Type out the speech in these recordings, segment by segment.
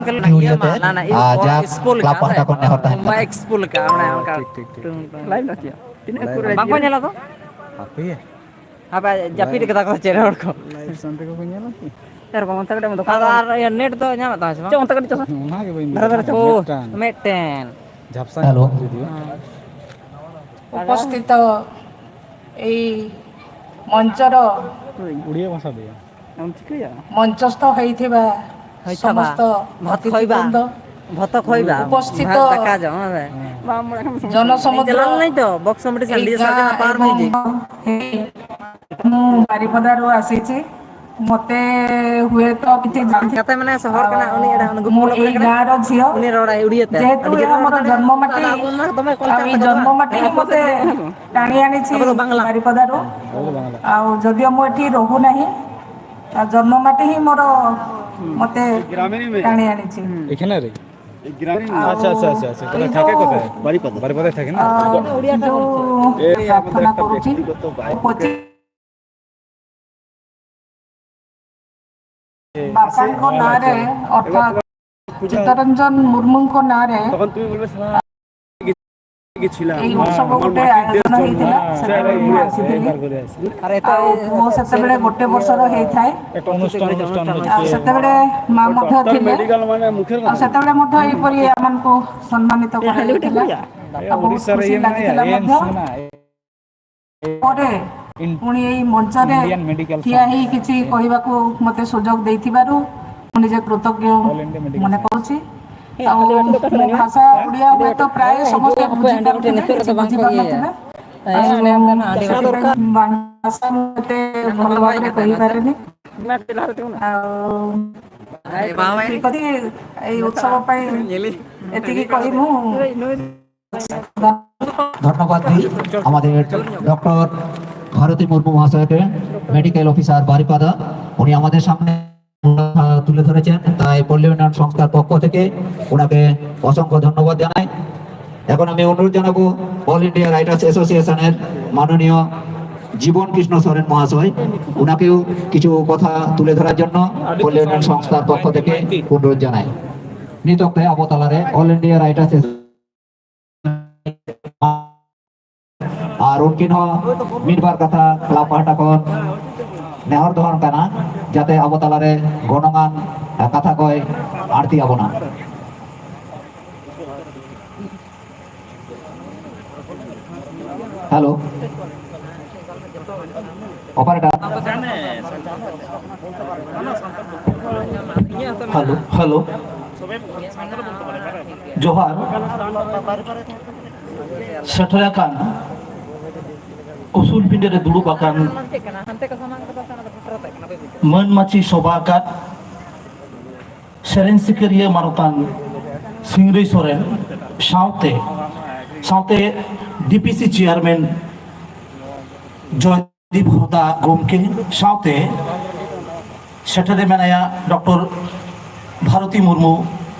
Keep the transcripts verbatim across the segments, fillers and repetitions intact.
ᱤᱭᱟᱹ ᱢᱟ, ᱚᱱᱟ ᱤᱭᱟᱹ ᱟᱨ ᱠᱚ ᱡᱟᱠ, ᱥᱯᱳᱞ ᱞᱮᱠᱟ ᱠᱞᱟᱵᱽ ᱯᱟᱦᱴᱟ ᱥᱮ? ᱠᱷᱚᱱ ᱱᱮᱦᱚᱨ ᱛᱟᱦᱮᱱ ᱠᱟᱱᱟ᱾ ᱥᱯᱳᱞ ᱞᱮᱠᱟ, ᱚᱱᱮ ᱚᱱᱠᱟ᱾ ᱴᱷᱤᱠ, ᱴᱷᱤᱠ, ᱴᱷᱤᱠ᱾ ᱴᱩᱝ, ᱴᱩᱝ᱾ ᱞᱟᱭᱤᱵᱷ ᱱᱟ ᱪᱮᱫ? ᱛᱤᱱᱟᱹᱜ ᱠᱚ ᱵᱟᱝᱠᱚ ᱧᱮᱞᱟ ᱛᱚ? ᱦᱟᱯᱮ᱾ ᱦᱟᱯᱮ, ᱡᱟᱹᱯᱤᱫ ᱠᱟᱫᱟ ᱠᱚ ᱪᱮᱫ ᱦᱚᱲ ᱠᱚ? ᱞᱟᱭᱤᱵᱷ ᱥᱟᱱ ᱛᱮᱠᱚ ᱠᱚ ᱧᱮᱞᱟ ᱠᱤ? ᱮᱨᱚᱠᱚᱢ ᱚᱱᱛᱮ ᱠᱟᱹᱴᱤᱡ ᱮᱢ ᱫᱚᱠᱟᱱ ᱟᱨ, ᱟᱨ ᱤᱭᱟᱹ ᱱᱮᱴ ᱫᱚ ᱧᱟᱢᱮᱫ ᱛᱟᱢᱟ ᱥᱮ ᱵᱟᱝ? ᱪᱚ, ᱚᱱᱛᱮ ᱠᱟᱹᱴᱤᱡ ᱪᱚ᱾ ᱚᱱᱟ ᱜᱮ ᱵᱟᱹᱧ ᱵᱩᱡᱷᱟᱹᱣ ᱫᱟᱲᱮᱭᱟᱜ ᱠᱟᱱᱟ᱾ ᱚ, ᱢᱤᱫᱴᱮᱱ᱾ ᱢᱤᱫᱴᱮᱱ᱾ ᱡᱷᱟᱯᱥᱟ ᱦᱮᱞᱳ᱾ ᱧᱚᱜ ᱡᱩᱫᱤ ᱵᱟᱝ᱾ ᱦᱮᱸ᱾ ଉପସ୍ଥିତ ଏଇ ମଞ୍ଚର ଓଡ଼ିଆ ଭାଷା ଦିଅ। ମଞ୍ଚସ୍ଥ ହେଇଥିବା ହୋଇଥିବା ସମସ୍ତ ଭାତ ଖଇବା। ଅତିଥିବୃନ୍ଦ, ଭାତ ଖଇବା। ଉପସ୍ଥିତ ଭାତ ଡାକା ଯାଅ, ହଁ ଭାଇ। ଜନସମୁଦ୍ର, ଏଇ ଗାଁ ଏବଂ ମୁଁ ବାରିପଦାରୁ ଆସିଛି। ମତେ ହୁଏତ କିଛି ଜାଣି-, ᱠᱟᱛᱮ ᱢᱟᱱᱮ ᱥᱚᱦᱚᱨ ᱠᱟᱱᱟ, ᱩᱱᱤ ᱮᱲᱟ, ᱩᱱᱤ ᱜᱩᱯᱤ ମୁଁ କଲା ଏଇ କଣ ଗାଁର ᱠᱟᱱᱟ? ᱡᱷିଅ। ᱩᱱᱤ ᱨᱚᱲᱟᱭ ᱩᱲᱤᱭᱟᱹ ᱛᱮ। ଯେହେତୁ ଆᱹᱰᱤ ᱡᱳରରେ ଏହା ରଡ ମୋର ᱠᱟᱱᱟ। ଜନ୍ମମାଟି, ᱫᱚᱢᱮ ᱠᱚᱞ ଆଉ ଏଇ ᱠᱟᱱᱟ। ᱡନ୍ମମାଟି ହିଁ ମତେ ଟାଣି ଆଣିଛି ᱟᱵᱚ ᱫᱚ ᱵᱟᱝᱞᱟ। ବାରିପଦାରୁ। ᱟᱵᱚ ᱫᱚ ᱵᱟᱝᱞᱟ। ଆଉ ଯଦିଓ ମୁଁ ଏଠି ରହୁନାହିଁ, ଆ, ଜନ୍ମମାଟି ହିଁ ମୋର ମତେ ଟାଣି ଆଣିଛି। ଏখানে রে? ଆଉ ଆଚ୍ଛା, ଆଚ୍ଛା, ଆଚ୍ଛା, ଆଚ୍ଛା। ଏଇ କୋଉଟା ଥାକେ ଯୋଉ, କୋଉଟା? ବାରିପଦା। ବାରିପଦାରେ ଥାକେ ନା? ଆ, ଯୋଉ ଏ, ଏ, ପ୍ରାର୍ଥନା କରୁଛି, ବାପାଙ୍କ ନାଁରେ, ଅର୍ଥାତ୍ ଚିତ୍ତରଞ୍ଜନ ମୁର୍ମୁଙ୍କ ନାଁରେ ଏଇ ଉତ୍ସବ ଗୋଟେ ଆୟୋଜନ ହେଇଥିଲା, ସେତେବେଳେ ମୁଁ ଆସିଥିଲି। ଆଉ ପୁଅ ସେତେବେଳେ ଗୋଟେ ବର୍ଷର ହେଇଥାଏ। ଆଉ ସେତେବେଳେ ମା ମଧ୍ୟ ଥିଲେ। ଆଉ ସେତେବେଳେ ମଧ୍ୟ ଏହିପରି ଆମମାନଙ୍କୁ ସମ୍ମାନିତ କରାଯାଇଥିଲା। ଆଉ ବହୁତ ଖୁସି ଲାଗିଥିଲା ମଧ୍ୟ। ପରେ ପୁଣି ଏଇ ମଞ୍ଚରେ ଠିଆ ହେଇ କିଛି କହିବାକୁ ମୋତେ ସୁଯୋଗ ଦେଇଥିବାରୁ ମୁଁ ନିଜେ କୃତଜ୍ଞ ମନେ କରୁଛି। ଆଉ ମୋ ଭାଷା ଓଡ଼ିଆ ହୁଏତ ପ୍ରାୟ ସମସ୍ତେ ବୁଝିପାରୁନଥିବେ, କିଛି ବୁଝିପାରୁନଥିବେ। ଆଉ ସେଥିପାଇଁ ବାଂଲା ଭାଷା ମୁଁ ଏତେ ଭଲ ଭାବରେ କହିପାରେନି। ଆଉ ଠିକ ଅଛି, ଏଇ ଉତ୍ସବ ପାଇଁ ଏତିକି କହି ମୁଁ ধন্যবাদ দিই আমাদের ডক্টর ভারতী মুর্মু মহাশয়কে, মেডিকেল অফিসার বারিপাদা। উনি আমাদের সামনে কথা তুলে ধরেছেন, তাই পল্লী উন্নয়ন সংস্থার পক্ষ থেকে ওনাকে অসংখ্য ধন্যবাদ জানাই। এখন আমি অনুরোধ জানাবো অল ইন্ডিয়া রাইটার্স অ্যাসোসিয়েশনের মাননীয় জীবন কৃষ্ণ সরেন মহাশয়, ওনাকেও কিছু কথা তুলে ধরার জন্য পল্লী উন্নয়ন সংস্থার পক্ষ থেকে অনুরোধ জানাই। ᱱᱤᱛ ᱚᱠᱛᱮ ᱟᱵᱚ ᱛᱟᱞᱟᱨᱮ All India Writers Association ᱟᱨ ᱩᱱᱠᱤᱱ ᱦᱚᱸ ᱢᱤᱫ ᱵᱟᱨ ᱠᱟᱛᱷᱟ ᱠᱞᱟᱵᱽ ᱯᱟᱦᱴᱟ ᱠᱷᱚᱱ ᱱᱮᱦᱚᱨ ᱫᱚᱦᱚ ᱠᱟᱱᱟ, ᱡᱟᱛᱮ ᱟᱵᱚ ᱛᱟᱞᱟᱨᱮ ᱜᱚᱱᱚᱝᱟᱱ ᱠᱟᱛᱷᱟ ᱠᱚᱭ ᱟᱬᱛᱤ ᱟᱵᱚᱱᱟ᱾ Hello, operator. Hello, hello. ᱡᱚᱦᱟᱨ᱾ ᱥᱮᱴᱮᱨ ᱟᱠᱟᱱ ᱩᱥᱩᱞ ᱯᱤᱸᱰᱟᱹ ᱨᱮ ᱫᱩᱲᱩᱵ ᱟᱠᱟᱱ ᱢᱟᱹᱱ ᱢᱟᱹᱪᱤ ᱥᱚᱵᱷᱟ ᱟᱠᱟᱫ ᱥᱮᱨᱮᱧ ᱥᱤᱠᱟᱹᱨᱤᱭᱟᱹ ᱢᱟᱱᱚᱛᱟᱱ ᱥᱤᱝᱨᱟᱹᱭ ᱥᱚᱨᱮᱱ ᱥᱟᱶᱛᱮ, ᱥᱟᱶᱛᱮ ᱰᱤ ᱯᱤ ᱥᱤ ᱪᱮᱭᱟᱨᱢᱮᱱ ᱡᱚᱭᱫᱤᱯ ᱦᱚᱫᱟ ᱜᱚᱢᱠᱮ ᱥᱟᱶᱛᱮ ᱥᱮᱴᱮᱨ ᱨᱮ ᱢᱮᱱᱟᱭᱟ ᱰᱚᱠᱴᱚᱨ ᱵᱷᱟᱨᱚᱛᱤ ᱢᱩᱨᱢᱩ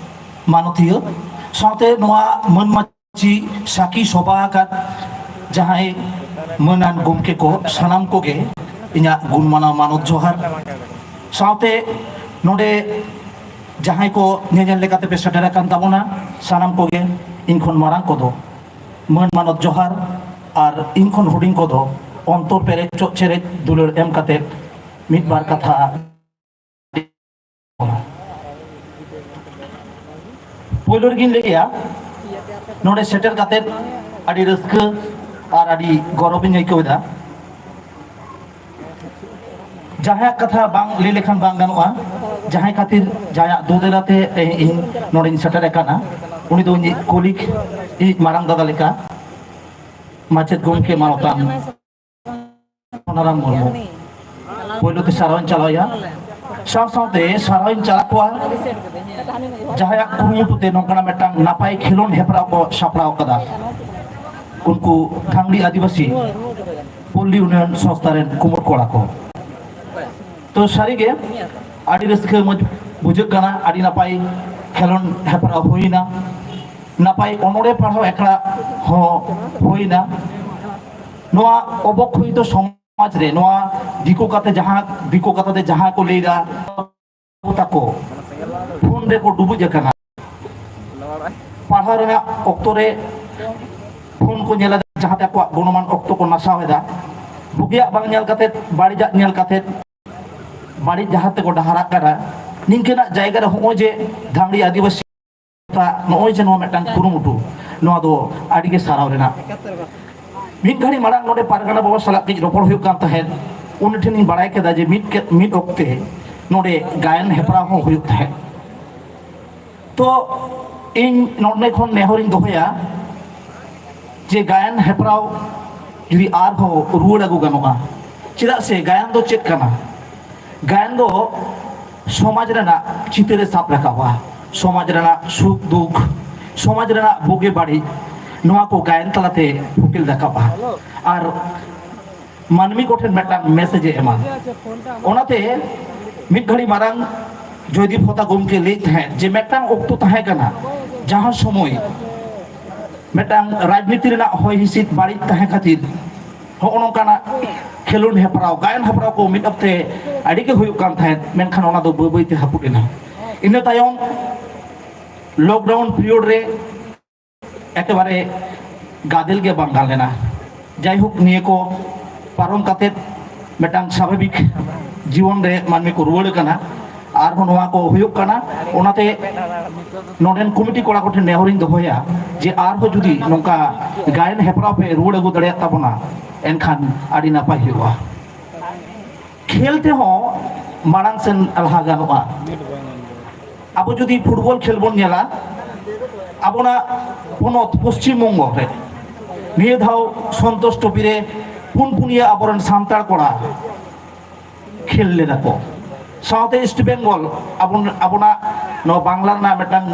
ᱢᱟᱱᱚᱛᱤᱭᱟᱹ, ᱥᱟᱶᱛᱮ ᱱᱚᱣᱟ ᱢᱟᱹᱱ ᱢᱟᱹᱪᱤ ᱥᱟᱹᱠᱷᱤ ᱥᱚᱵᱷᱟ ᱟᱠᱟᱫ ᱡᱟᱦᱟᱸᱭ ᱢᱟᱹᱱᱟᱱ ᱜᱚᱢᱠᱮ ᱠᱚ, ᱥᱟᱱᱟᱢ ᱠᱚᱜᱮ ᱤᱧᱟᱹᱜ ᱜᱩᱱ ᱢᱟᱱᱟᱣ ᱢᱟᱱᱚᱛ ᱡᱚᱦᱟᱨ᱾ ᱥᱟᱶᱛᱮ ᱱᱚᱰᱮ ᱡᱟᱦᱟᱸᱭ ᱠᱚ ᱧᱮᱧᱮᱞ ᱞᱮᱠᱟᱛᱮ ᱯᱮ ᱥᱮᱴᱮᱨ ᱟᱠᱟᱱ ᱛᱟᱵᱚᱱᱟ, ᱥᱟᱱᱟᱢ ᱠᱚᱜᱮ ᱤᱧ ᱠᱷᱚᱱ ᱢᱟᱨᱟᱝ ᱠᱚᱫᱚ ᱢᱟᱹᱱ ᱢᱟᱱᱚᱛ ᱡᱚᱦᱟᱨ, ᱟᱨ ᱤᱧ ᱠᱷᱚᱱ ᱦᱩᱰᱤᱧ ᱠᱚᱫᱚ ᱚᱱᱛᱚᱨ ᱯᱮᱨᱮᱡ ᱪᱚᱜ ᱪᱮᱨᱮᱡ ᱫᱩᱞᱟᱹᱲ ᱮᱢ ᱠᱟᱛᱮ ᱢᱤᱫ ᱵᱟᱨ ᱠᱟᱛᱷᱟ᱾ ᱯᱳᱭᱞᱳ ᱨᱮᱜᱤᱧ ᱞᱟᱹᱭᱟ, ᱱᱚᱰᱮ ᱥᱮᱴᱮᱨ ᱠᱟᱛᱮ ᱟᱹᱰᱤ ᱨᱟᱹᱥᱠᱟᱹ ᱟᱨ ᱟᱹᱰᱤ ᱜᱚᱨᱚᱵᱤᱧ ᱟᱹᱭᱠᱟᱹᱣ ᱮᱫᱟ᱾ ᱡᱟᱦᱟᱸᱭᱟᱜ ᱠᱟᱛᱷᱟ ᱵᱟᱝ ᱞᱟᱹᱭ ᱞᱮᱠᱷᱟᱱ ᱵᱟᱝ ᱜᱟᱱᱚᱜᱼᱟ, ᱡᱟᱦᱟᱸᱭ ᱠᱷᱟᱹᱛᱤᱨ, ᱡᱟᱦᱟᱸᱭᱟᱜ ᱫᱩᱞᱟᱹᱲ ᱟᱛᱮ ᱤᱧ ᱱᱚᱰᱮᱧ ᱥᱮᱴᱮᱨ ᱟᱠᱟᱱᱟ, ᱩᱱᱤ ᱫᱚ ᱤᱧᱤᱡ ᱠᱚᱞᱤᱜᱽ, ᱤᱧᱤᱡ ᱢᱟᱨᱟᱝ ᱫᱟᱫᱟ ᱞᱮᱠᱟ, ᱢᱟᱪᱮᱫ ᱜᱚᱢᱠᱮ ᱢᱟᱱᱚᱛᱟᱱ ᱥᱳᱱᱟᱨᱟᱢ ᱢᱩᱨᱢᱩ᱾ ᱯᱳᱭᱞᱳ ᱛᱮ ᱥᱟᱨᱦᱟᱣ ᱤᱧ ᱪᱟᱞᱟᱣ ᱟᱭᱟ, ᱥᱟᱶ ᱥᱟᱶᱛᱮ ᱥᱟᱨᱦᱟᱣ ᱤᱧ ᱪᱟᱞ ᱟᱠᱚᱣᱟ ᱡᱟᱦᱟᱸᱭᱟᱜ ᱠᱩᱨᱩᱢᱩᱴᱩ ᱛᱮ ᱱᱚᱝᱠᱟᱱᱟᱜ ᱢᱤᱫᱴᱟᱝ ᱱᱟᱯᱟᱭ ᱠᱷᱮᱞᱳᱱᱰ ᱦᱮᱯᱨᱟᱣ ᱠᱚ ᱥᱟᱯᱲᱟᱣ ᱟᱠᱟᱫᱟ, ᱩᱱᱠᱩ ᱫᱷᱟᱝᱜᱲᱤ ᱟᱹᱫᱤᱵᱟᱹᱥᱤ ᱯᱚᱞᱞᱤ ᱩᱱᱱᱚᱭᱚᱱ ᱥᱚᱝᱥᱛᱷᱟ ᱨᱮᱱ ᱠᱩᱢᱩᱴ ᱠᱚᱲᱟ ᱠᱚ᱾ ᱛᱚ ᱥᱟᱹᱨᱤᱜᱮ ᱟᱹᱰᱤ ᱨᱟᱹᱥᱠᱟᱹ ᱢᱚᱡᱽ ᱵᱩᱡᱷᱟᱹᱜ ᱠᱟᱱᱟ, ᱟᱹᱰᱤ ᱱᱟᱯᱟᱭ ᱠᱷᱮᱞᱳᱱᱰ ᱦᱮᱯᱨᱟᱣ ᱦᱩᱭᱱᱟ, ᱱᱟᱯᱟᱭ ᱚᱱᱚᱬᱦᱮ ᱯᱟᱲᱦᱟᱣ ᱟᱠᱷᱲᱟ ᱦᱚᱸ ᱦᱩᱭᱱᱟ᱾ ᱱᱚᱣᱟ ᱚᱵᱚᱠᱷᱚᱭᱤᱛᱚ ᱥᱚᱢᱟᱡᱽ ᱨᱮ ᱱᱚᱣᱟ ᱫᱤᱠᱩ ᱠᱟᱛᱷᱟ ᱡᱟᱦᱟᱸ, ᱫᱤᱠᱩ ᱠᱟᱛᱷᱟ ᱛᱮ ᱡᱟᱦᱟᱸ ᱠᱚ ᱞᱟᱹᱭᱫᱟ, ᱛᱟᱠᱚ ᱯᱷᱳᱱ ᱨᱮᱠᱚ ᱰᱩᱵᱩᱡ ᱟᱠᱟᱱᱟ᱾ ᱯᱟᱲᱦᱟᱣ ᱨᱮᱱᱟᱜ ᱚᱠᱛᱚ ᱨᱮ ᱯᱷᱳᱱ ᱠᱚ ᱧᱮᱞ ᱮᱫᱟ, ᱡᱟᱦᱟᱸᱛᱮ ᱟᱠᱚᱣᱟᱜ ᱜᱩᱱᱚᱢᱟᱱ ᱚᱠᱛᱚ ᱠᱚ ᱱᱟᱥᱟᱣ ᱮᱫᱟ᱾ ᱵᱩᱜᱤᱭᱟᱜ ᱵᱟᱝ ᱧᱮᱞ ᱠᱟᱛᱮ, ᱵᱟᱹᱲᱤᱡᱟᱜ ᱧᱮᱞ ᱠᱟᱛᱮ, ᱵᱟᱹᱲᱤᱡ ᱰᱟᱦᱟᱨ ᱛᱮᱠᱚ ᱰᱟᱦᱟᱨᱟᱜ ᱠᱟᱱᱟ᱾ ᱱᱤᱝᱠᱟᱹᱱᱟᱜ ᱡᱟᱭᱜᱟ ᱨᱮ ᱱᱚᱜᱼᱚᱭ ᱡᱮ ᱫᱷᱟᱝᱲᱤ ᱟᱹᱫᱤᱵᱟᱹᱥᱤ ᱱᱚᱜᱼᱚᱭ ᱡᱮ ᱱᱚᱣᱟ ᱢᱤᱫᱴᱟᱝ ᱠᱩᱨᱩᱢᱩᱴᱩ, ᱱᱚᱣᱟ ᱫᱚ ᱟᱹᱰᱤ ᱜᱮ ᱥᱟᱨᱦᱟᱣ ᱨᱮᱱᱟᱜ᱾ ᱢᱤᱫ ᱜᱷᱟᱹᱲᱤ ᱢᱟᱲᱟᱝ ᱱᱚᱰᱮ ᱯᱟᱨᱜᱟᱱᱟ ᱵᱟᱵᱟ ᱥᱟᱞᱟᱜ ᱠᱟᱹᱡ ᱨᱚᱯᱚᱲ ᱦᱩᱭᱩᱜ ᱠᱟᱱ ᱛᱟᱦᱮᱸᱫ, ᱩᱱᱤ ᱴᱷᱮᱱᱤᱧ ᱵᱟᱲᱟᱭ ᱠᱮᱫᱟ ᱡᱮ ᱢᱤᱫ ᱠᱮ-, ᱢᱤᱫ ᱚᱠᱛᱮ ᱱᱚᱰᱮ ᱜᱟᱭᱟᱱ ᱦᱮᱯᱨᱟᱣ ᱦᱚᱸ ᱦᱩᱭᱩᱜ ᱛᱟᱦᱮᱸᱫ᱾ ᱛᱚ ᱤᱧ ᱱᱚᱰᱮ ᱠᱷᱚᱱ ᱱᱮᱦᱚᱨᱤᱧ ᱫᱚᱦᱚᱭᱟ ᱡᱮ ᱜᱟᱭᱟᱱ ᱦᱮᱯᱨᱟᱣ ᱡᱩᱫᱤ ᱟᱨᱦᱚᱸ ᱨᱩᱣᱟᱹᱲ ᱟᱹᱜᱩ ᱜᱟᱱᱚᱜᱼᱟ, ᱪᱮᱫᱟᱜ ᱥᱮ ᱜᱟᱭᱟᱱ ᱫᱚ ᱪᱮᱫ ᱠᱟᱱᱟ? ᱜᱟᱭᱟᱱ ᱫᱚ ᱥᱚᱢᱟᱡᱽ ᱨᱮᱱᱟᱜ ᱪᱤᱛᱟᱹᱨᱮ ᱥᱟᱵ ᱨᱟᱠᱟᱵᱟ, ᱥᱚᱢᱟᱡᱽ ᱨᱮᱱᱟᱜ ᱥᱩᱠ ᱫᱩᱠ, ᱥᱚᱢᱟᱡᱽ ᱨᱮᱱᱟᱜ ᱵᱩᱜᱤ ᱵᱟᱹᱲᱤᱡ, ᱱᱚᱣᱟ ᱠᱚ ᱜᱟᱭᱟᱱ ᱛᱟᱞᱟᱛᱮ ᱯᱷᱩᱴᱮᱞ ᱨᱟᱠᱟᱵᱼᱟ᱾ ᱟᱨ ᱢᱟᱹᱱᱢᱤ ᱠᱚᱴᱷᱮᱱ ᱢᱤᱫᱴᱟᱝ ᱢᱮᱥᱮᱡᱽ ᱮ ᱮᱢᱟ᱾ ᱚᱱᱟᱛᱮ ᱢᱤᱫ ᱜᱷᱟᱹᱲᱤ ᱢᱟᱨᱟᱝ ᱡᱚᱭᱫᱤᱯ ᱦᱚᱛᱟ ᱜᱚᱢᱠᱮ ᱞᱟᱹᱭᱮᱫ ᱛᱟᱦᱮᱸᱫ ᱡᱮ ᱢᱤᱫᱴᱟᱝ ᱚᱠᱛᱚ ᱛᱟᱦᱮᱸ ᱠᱟᱱᱟ, ᱡᱟᱦᱟᱸ ᱥᱚᱢᱚᱭ ᱢᱤᱫᱴᱟᱝ ᱨᱟᱡᱽᱱᱤᱛᱤ ᱨᱮᱱᱟᱜ ᱦᱚᱭ ᱦᱤᱸᱥᱤᱫ ᱵᱟᱹᱲᱤᱡ ᱛᱟᱦᱮᱸ ᱠᱷᱟᱹᱛᱤᱨ ᱦᱚᱸᱜᱼᱚ ᱱᱚᱝᱠᱟᱱᱟᱜ ᱠᱷᱮᱞᱳᱰ ᱦᱮᱯᱨᱟᱣ, ᱜᱟᱭᱟᱱ ᱦᱮᱯᱨᱟᱣ ᱠᱚ ᱢᱤᱫ ᱚᱠᱛᱮ ᱟᱹᱰᱤ ᱜᱮ ᱦᱩᱭᱩᱜ ᱠᱟᱱ ᱛᱟᱦᱮᱸᱫ, ᱢᱮᱱᱠᱷᱟᱱ ᱚᱱᱟ ᱫᱚ ᱵᱟᱹᱭ ᱵᱟᱹᱭᱛᱮ ᱦᱟᱹᱯᱩᱫ ᱮᱱᱟ᱾ ᱤᱱᱟᱹ ᱛᱟᱭᱚᱢ ᱞᱚᱠᱰᱟᱣᱩᱱ ᱯᱤᱨᱤᱭᱳᱰ ᱨᱮ ᱮᱠᱮᱵᱟᱨᱮ ᱜᱟᱫᱮᱞ ᱜᱮ ᱵᱟᱝ ᱜᱟᱱ ᱞᱮᱱᱟ᱾ ᱡᱟᱭᱦᱳᱠ, ᱱᱤᱭᱟᱹ ᱠᱚ ᱯᱟᱨᱚᱢ ᱠᱟᱛᱮᱫ ᱢᱤᱫᱴᱟᱝ ᱥᱟᱵᱷᱟᱵᱤᱠ ᱡᱤᱵᱚᱱ ᱨᱮ ᱢᱟᱹᱱᱢᱤ ᱠᱚ ᱨᱩᱣᱟᱹᱲ ᱠᱟᱱᱟ, ᱟᱨᱦᱚᱸ ᱱᱚᱣᱟ ᱠᱚ ᱦᱩᱭᱩᱜ ᱠᱟᱱᱟ᱾ ᱚᱱᱟᱛᱮ ᱱᱚᱰᱮᱱ ᱠᱚᱢᱤᱴᱤ ᱠᱚᱲᱟ ᱠᱚᱴᱷᱮᱱ ᱱᱮᱦᱚᱨᱤᱧ ᱫᱚᱦᱚᱭᱟ ᱡᱮ ᱟᱨᱦᱚᱸ ᱡᱩᱫᱤ ᱱᱚᱝᱠᱟ ᱜᱟᱭᱟᱱ ᱦᱮᱯᱨᱟᱣ ᱯᱮ ᱨᱩᱣᱟᱹᱲ ᱟᱹᱜᱩ ᱫᱟᱲᱮᱭᱟᱜ ᱛᱟᱵᱚᱱᱟ, ᱮᱱᱠᱷᱟᱱ ᱟᱹᱰᱤ ᱱᱟᱯᱟᱭ ᱦᱩᱭᱩᱜᱼᱟ᱾ ᱠᱷᱮᱞ ᱛᱮᱦᱚᱸ ᱢᱟᱲᱟᱝ ᱥᱮᱱ ᱞᱟᱦᱟ ᱜᱟᱱᱚᱜᱼᱟ᱾ ᱟᱵᱚ ᱡᱩᱫᱤ ᱯᱷᱩᱴᱵᱚᱞ ᱠᱷᱮᱞ ᱵᱚᱱ ᱧᱮᱞᱟ, ᱟᱵᱚᱱᱟᱜ ᱯᱚᱱᱚᱛ ᱯᱚᱥᱪᱤᱢ ᱵᱚᱝᱜᱚ ᱨᱮ ᱱᱤᱭᱟᱹ ᱫᱷᱟᱣ ᱥᱚᱱᱛᱳᱥ ᱴᱨᱚᱯᱷᱤ ᱨᱮ ᱯᱩᱱ ᱯᱩᱱᱭᱟᱹ ᱟᱵᱚᱨᱮᱱ ᱥᱟᱱᱛᱟᱲ ᱠᱚᱲᱟ ᱠᱷᱮᱞ ᱞᱮᱫᱟ ᱠᱚ᱾ ᱥᱟᱶᱛᱮ ᱤᱥᱴ ᱵᱮᱝᱜᱚᱞ, ᱟᱵᱚᱱ-, ᱟᱵᱚᱱᱟᱜ ᱱᱚᱣᱟ ᱵᱟᱝᱞᱟ ᱨᱮᱱᱟᱜ ᱢᱤᱫᱴᱟᱝ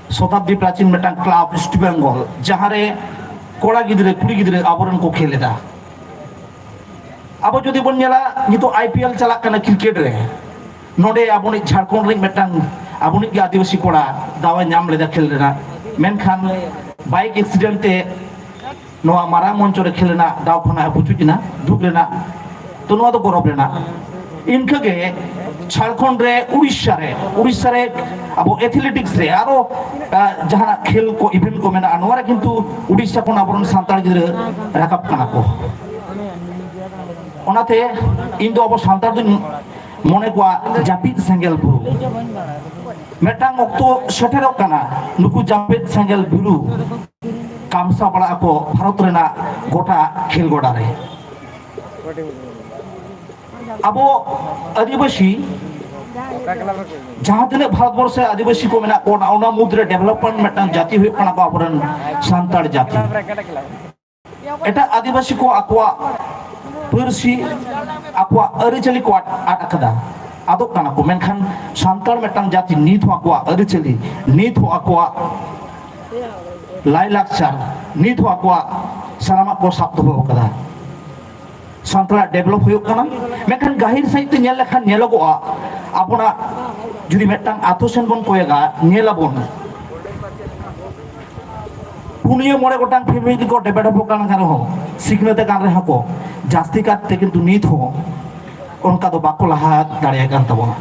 ᱥᱚᱛᱟᱵᱫᱤ ᱯᱨᱟᱪᱤᱱ ᱢᱤᱫᱴᱟᱝ ᱠᱞᱟᱵᱽ ᱤᱥᱴ ᱵᱮᱝᱜᱚᱞ, ᱡᱟᱦᱟᱸᱨᱮ ᱠᱚᱲᱟ ᱜᱤᱫᱽᱨᱟᱹ, ᱠᱩᱲᱤ ᱜᱤᱫᱽᱨᱟᱹ ᱟᱵᱚᱨᱮᱱ ᱠᱚ ᱠᱷᱮᱞ ᱮᱫᱟ᱾ ᱟᱵᱚ ᱡᱩᱫᱤ ᱵᱚᱱ ᱧᱮᱞᱟ, ᱱᱤᱛᱚᱜ ᱟᱭ ᱯᱤ ᱮᱞ ᱪᱟᱞᱟᱜ ᱠᱟᱱᱟ ᱠᱨᱤᱠᱮᱴ ᱨᱮ, ᱱᱚᱰᱮ ᱟᱵᱚᱱᱤᱡ ᱡᱷᱟᱲᱠᱷᱚᱸᱰ ᱨᱤᱱ ᱢᱤᱫᱴᱟᱝ ᱟᱵᱚᱱᱤᱡ ᱜᱮ ᱟᱹᱫᱤᱵᱟᱹᱥᱤ ᱠᱚᱲᱟ ᱫᱟᱣ ᱮ ᱧᱟᱢ ᱞᱮᱫᱟ ᱠᱷᱮᱞ ᱨᱮᱱᱟᱜ, ᱢᱮᱱᱠᱷᱟᱱ ᱵᱟᱭᱤᱠ ᱮᱠᱥᱤᱰᱮᱱᱴ ᱛᱮ ᱱᱚᱣᱟ ᱢᱟᱨᱟᱝ ᱢᱚᱧᱪᱚ ᱨᱮ ᱠᱷᱮᱞ ᱨᱮᱱᱟᱜ ᱫᱟᱣ ᱠᱷᱚᱱᱟᱜ ᱮ ᱯᱩᱪᱩᱡ ᱮᱱᱟ, ᱫᱩᱠ ᱨᱮᱱᱟᱜ᱾ ᱛᱚ, ᱱᱚᱣᱟ ᱫᱚ ᱜᱚᱨᱚᱵᱽ ᱨᱮᱱᱟᱜ᱾ ᱤᱱᱠᱟᱹᱜᱮ ᱡᱷᱟᱲᱠᱷᱚᱸᱰ ᱨᱮ, ᱩᱲᱤᱥᱥᱟ ᱨᱮ, ᱩᱲᱤᱥᱥᱟ ᱨᱮ ᱟᱵᱚ ᱮᱛᱷᱞᱮᱴᱤᱠᱥ ᱨᱮ ᱟᱨᱚ ᱡᱟᱦᱟᱱᱟᱜ ᱠᱷᱮᱞ ᱠᱚ, ᱤᱵᱷᱮᱱᱴ ᱠᱚ ᱢᱮᱱᱟᱜᱼᱟ, ᱱᱚᱣᱟ ᱨᱮ ᱠᱤᱱᱛᱩ ᱩᱲᱤᱥᱥᱟ ᱠᱷᱚᱱ ᱟᱵᱚᱨᱮᱱ ᱥᱟᱱᱛᱟᱲ ᱜᱤᱫᱽᱨᱟᱹ ᱨᱟᱠᱟᱵ ᱠᱟᱱᱟ ᱠᱚ᱾ ᱚᱱᱟᱛᱮ ᱤᱧ ᱫᱚ ᱟᱵᱚ ᱥᱟᱱᱛᱟᱲ ᱫᱚᱧ ᱢᱚᱱᱮ ᱠᱚᱣᱟ ᱡᱟᱹᱯᱤᱫ ᱥᱮᱸᱜᱮᱞ ᱵᱩᱨᱩ᱾ ᱢᱤᱫᱴᱟᱝ ᱚᱠᱛᱚ ᱥᱮᱴᱮᱨᱚᱜ ᱠᱟᱱᱟ, ᱱᱩᱠᱩ ᱡᱟᱹᱯᱤᱫ ᱥᱮᱸᱜᱮᱞ ᱵᱩᱨᱩ ᱠᱟᱢᱥᱟ ᱵᱟᱲᱟᱜ ᱟᱠᱚ ᱵᱷᱟᱨᱚᱛ ᱨᱮᱱᱟᱜ ᱜᱚᱴᱟ ᱠᱷᱮᱞ ᱜᱚᱰᱟ ᱨᱮ᱾ ᱟᱵᱚ ᱟᱹᱫᱤᱵᱟᱹᱥᱤ ᱡᱟᱦᱟᱸ ᱛᱤᱱᱟᱹᱜ ᱵᱷᱟᱨᱚᱛ ᱵᱚᱨᱥᱚ ᱨᱮ ᱟᱹᱫᱤᱵᱟᱹᱥᱤ ᱠᱚ ᱢᱮᱱᱟᱜ ᱠᱚᱣᱟ, ᱚᱱᱟ ᱢᱩᱫᱽᱨᱮ ᱰᱮᱵᱷᱞᱚᱯᱢᱮᱱᱴ ᱢᱤᱫᱴᱟᱝ ᱡᱟᱹᱛᱤ ᱦᱩᱭᱩᱜ ᱠᱟᱱᱟ ᱠᱚ ᱟᱵᱚᱨᱮᱱ ᱥᱟᱱᱛᱟᱲ ᱡᱟᱹᱛᱤ᱾ ᱮᱴᱟᱜ ᱟᱹᱫᱤᱵᱟᱹᱥᱤ ᱠᱚ ᱟᱠᱚᱣᱟᱜ ᱯᱟᱹᱨᱥᱤ, ᱟᱠᱚᱣᱟᱜ ᱟᱹᱨᱤᱪᱟᱹᱞᱤ ᱠᱚ ᱟᱫ, ᱟᱫ ᱟᱠᱟᱫᱟ, ᱟᱫᱚᱜ ᱠᱟᱱᱟ ᱠᱚ, ᱢᱮᱱᱠᱷᱟᱱ ᱥᱟᱱᱛᱟᱲ ᱢᱤᱫᱴᱟᱝ ᱡᱟᱹᱛᱤ ᱱᱤᱛ ᱦᱚᱸ ᱟᱠᱚᱣᱟᱜ ᱟᱹᱨᱤᱪᱟᱹᱞᱤ, ᱱᱤᱛ ᱦᱚᱸ ᱟᱠᱚᱣᱟᱜ ᱞᱟᱭᱼᱞᱟᱠᱪᱟᱨ, ᱱᱤᱛ ᱦᱚᱸ ᱟᱠᱚᱣᱟᱜ ᱥᱟᱱᱟᱢᱟᱜ ᱠᱚ ᱥᱟᱵ ᱫᱚᱦᱚ ᱟᱠᱟᱫᱟ᱾ ᱥᱟᱱᱛᱟᱲᱟᱜ ᱰᱮᱵᱷᱞᱚᱯ ᱦᱩᱭᱩᱜ ᱠᱟᱱᱟ, ᱢᱮᱱᱠᱷᱟᱱ ᱜᱟᱹᱦᱤᱨ ᱥᱟᱺᱦᱤᱡ ᱛᱮ ᱧᱮᱞ ᱞᱮᱠᱷᱟᱱ ᱧᱮᱞᱚᱜᱚᱜᱼᱟ, ᱟᱵᱚᱱᱟᱜ ᱡᱩᱫᱤ ᱢᱤᱫᱴᱟᱝ ᱟᱛᱳ ᱥᱮᱱ ᱵᱚᱱ ᱠᱚᱭᱚᱜᱟ, ᱧᱮᱞ ᱟᱵᱚᱱ ᱯᱩᱱᱭᱟᱹ ᱢᱚᱬᱮ ᱜᱚᱴᱟᱝ ᱯᱷᱮᱢᱮᱞᱤ ᱠᱚ ᱰᱮᱵᱷᱞᱚᱯ ᱟᱠᱟᱱ ᱨᱮᱦᱚᱸ, ᱥᱤᱠᱷᱱᱟᱹᱛ ᱟᱠᱟᱱ ᱨᱮᱦᱚᱸ ᱠᱚ, ᱡᱟᱹᱥᱛᱤ ᱠᱟᱨ ᱛᱮ ᱠᱤᱱᱛᱩ ᱱᱤᱛ ᱦᱚᱸ ᱚᱱᱠᱟ ᱫᱚ ᱵᱟᱠᱚ ᱞᱟᱦᱟ ᱫᱟᱲᱮᱭᱟᱜ ᱠᱟᱱ ᱛᱟᱵᱚᱱᱟ᱾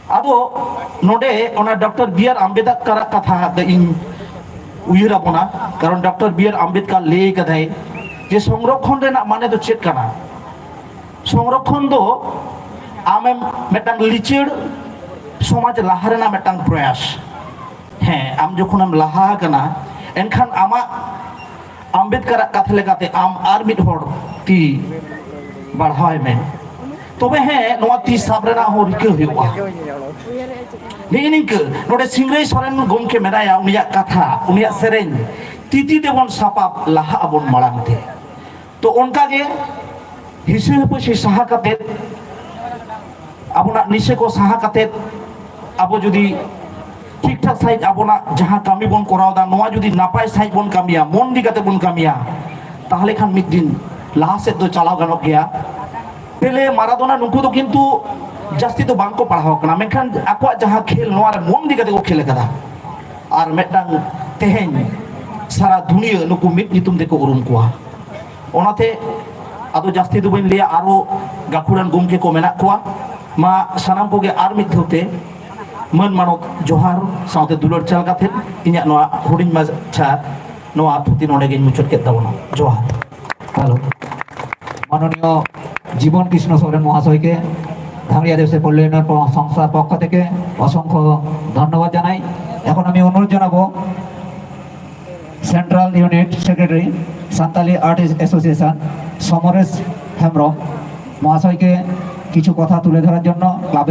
ᱟᱫᱚ ᱱᱚᱰᱮ ᱚᱱᱟ ᱰᱚᱠᱴᱚᱨ ᱵᱤ ᱟᱨ ᱟᱢᱵᱮᱫᱠᱟᱨᱟᱜ ᱠᱟᱛᱷᱟ ᱫᱚ ᱤᱧ ᱩᱭᱦᱟᱹᱨ ᱟᱵᱚᱱᱟ, ᱠᱟᱨᱚᱱ ᱰᱚᱠᱴᱚᱨ ᱵᱤ ᱟᱨ ᱟᱢᱵᱮᱫᱠᱟᱨ ᱞᱟᱹᱭ ᱠᱟᱫᱟᱭ ᱡᱮ ᱥᱚᱝᱨᱚᱠᱷᱚᱱ ᱨᱮᱱᱟᱜ ᱢᱟᱱᱮ ᱫᱚ ᱪᱮᱫ ᱠᱟᱱᱟ? ᱥᱚᱝᱨᱚᱠᱷᱚᱱ ᱫᱚ ᱟᱢᱮᱢ ᱢᱤᱫᱴᱟᱝ ᱞᱤᱪᱟᱹᱲ ᱥᱚᱢᱟᱡᱽ ᱞᱟᱦᱟ ᱨᱮᱱᱟᱜ ᱢᱤᱫᱴᱟᱝ ᱯᱨᱚᱭᱟᱥ᱾ ᱦᱮᱸ, ᱟᱢ ᱡᱚᱠᱷᱚᱱᱮᱢ ᱞᱟᱦᱟ ᱟᱠᱟᱱᱟ, ᱮᱱᱠᱷᱟᱱ ᱟᱢᱟᱜ ᱟᱢᱵᱮᱫᱠᱟᱨᱟᱜ ᱠᱟᱛᱷᱟ ᱞᱮᱠᱟᱛᱮ ᱟᱢ ᱟᱨ ᱢᱤᱫ ᱦᱚᱲ ᱛᱤ ᱵᱟᱲᱦᱟᱣ ᱢᱮ, ᱛᱚᱵᱮ ᱦᱮᱸ ᱱᱚᱣᱟ ᱛᱤ ᱥᱟᱵ ᱨᱮᱱᱟᱜ ᱦᱚᱸ ᱨᱤᱠᱟᱹ ᱦᱩᱭᱩᱜᱼᱟ᱾ ᱱᱤᱭᱟᱹ ᱱᱤᱝᱠᱟᱹ ᱱᱚᱰᱮ ᱥᱤᱝᱨᱟᱹᱭ ᱥᱚᱨᱮᱱ ᱜᱚᱢᱠᱮ ᱢᱮᱱᱟᱭᱟ, ᱩᱱᱤᱭᱟᱜ ᱠᱟᱛᱷᱟ, ᱩᱱᱤᱭᱟᱜ ᱥᱮᱨᱮᱧ, ᱛᱤᱛᱤ ᱛᱮᱵᱚᱱ ᱥᱟᱯᱟᱵ ᱞᱟᱦᱟᱜ ᱟᱵᱚᱱ ᱢᱟᱲᱟᱝ ᱛᱮ᱾ ᱛᱚ ᱚᱱᱠᱟᱜᱮ ᱦᱤᱥᱟᱹ ᱦᱟᱹᱯᱟᱹᱥᱤ ᱥᱟᱦᱟ ᱠᱟᱛᱮᱫ ᱟᱵᱚᱱᱟᱜ ᱱᱤᱥᱟᱹ ᱠᱚ ᱥᱟᱦᱟ ᱠᱟᱛᱮᱫ ᱟᱵᱚ ᱡᱩᱫᱤ ᱴᱷᱤᱠ ᱴᱷᱟᱠ ᱥᱟᱺᱦᱤᱡ ᱟᱵᱚᱱᱟᱜ ᱡᱟᱦᱟᱸ ᱠᱟᱹᱢᱤ ᱵᱚᱱ ᱠᱚᱨᱟᱣ ᱮᱫᱟ, ᱱᱚᱣᱟ ᱡᱩᱫᱤ ᱱᱟᱯᱟᱭ ᱥᱟᱺᱦᱤᱡ ᱵᱚᱱ ᱠᱟᱹᱢᱤᱭᱟ, ᱢᱚᱱ ᱤᱫᱤ ᱠᱟᱛᱮ ᱵᱚᱱ ᱠᱟᱹᱢᱤᱭᱟ, ᱛᱟᱦᱚᱞᱮ ᱠᱷᱟᱱ ᱢᱤᱫ ᱫᱤᱱ ᱞᱟᱦᱟ ᱥᱮᱫ ᱫᱚ ᱪᱟᱞᱟᱣ ᱜᱟᱱᱚᱜ ᱜᱮᱭᱟ᱾ ᱯᱮᱞᱮ, ᱢᱟᱨᱟᱫᱳᱱᱟ ᱱᱩᱠᱩ ᱫᱚ ᱠᱤᱱᱛᱩ ᱡᱟᱹᱥᱛᱤ ᱫᱚ ᱵᱟᱝ ᱠᱚ ᱯᱟᱲᱦᱟᱣ ᱠᱟᱱᱟ, ᱢᱮᱱᱠᱷᱟᱱ ᱟᱠᱚᱣᱟᱜ ᱡᱟᱦᱟᱸ ᱠᱷᱮᱞ, ᱱᱚᱣᱟ ᱨᱮ ᱢᱚᱱ ᱤᱫᱤ ᱠᱟᱛᱮ ᱠᱚ ᱠᱷᱮᱞ ᱟᱠᱟᱫᱟ᱾ ᱟᱨ ᱢᱤᱫᱴᱟᱝ ᱛᱮᱦᱮᱧ ᱥᱟᱨᱟ ᱫᱩᱱᱤᱭᱟᱹ ᱱᱩᱠᱩ ᱢᱤᱫ ᱧᱩᱛᱩᱢ ᱛᱮᱠᱚ ᱩᱨᱩᱢ ᱠᱚᱣᱟ᱾ ᱚᱱᱟᱛᱮ ᱟᱫᱚ ᱡᱟᱹᱥᱛᱤ ᱫᱚ ᱵᱟᱹᱧ ᱞᱟᱹᱭᱟ, ᱟᱨᱚ ᱜᱟᱹᱠᱷᱩᱲᱟᱱ ᱜᱚᱢᱠᱮ ᱠᱚ ᱢᱮᱱᱟᱜ ᱠᱚᱣᱟ᱾ ᱢᱟ ᱥᱟᱱᱟᱢ ᱠᱚᱜᱮ ᱟᱨ ᱢᱤᱫ ᱫᱷᱟᱣ ᱛᱮ ᱢᱟᱹᱱ ᱢᱟᱱᱚᱛ ᱡᱚᱦᱟᱨ ᱥᱟᱶᱛᱮ ᱫᱩᱞᱟᱹᱲ ᱪᱟᱞ ᱠᱟᱛᱮ ᱤᱧᱟᱹᱜ ᱱᱚᱣᱟ ᱦᱩᱰᱤᱧ ᱢᱟᱪᱷᱟ ᱱᱚᱣᱟ ᱛᱷᱩᱛᱤ ᱱᱚᱰᱮ ᱜᱤᱧ ᱢᱩᱪᱟᱹᱫ ᱠᱮᱫ ᱛᱟᱵᱚᱱᱟ᱾ ᱡᱚᱦᱟᱨ᱾ হ্যালো, মাননীয় জীবন কৃষ্ণ সরেন মহাশয়কে ধামরিয়া দেবসে কল্যাণ সংস্থার পক্ষ থেকে অসংখ্য ধন্যবাদ জানাই। এখন আমি অনুরোধ জানাবো central unit secretary Santali artist association Samaresh Hembrom মহাশয়কে কিছু কথা তুলে ধরার জন্য ক্লাবের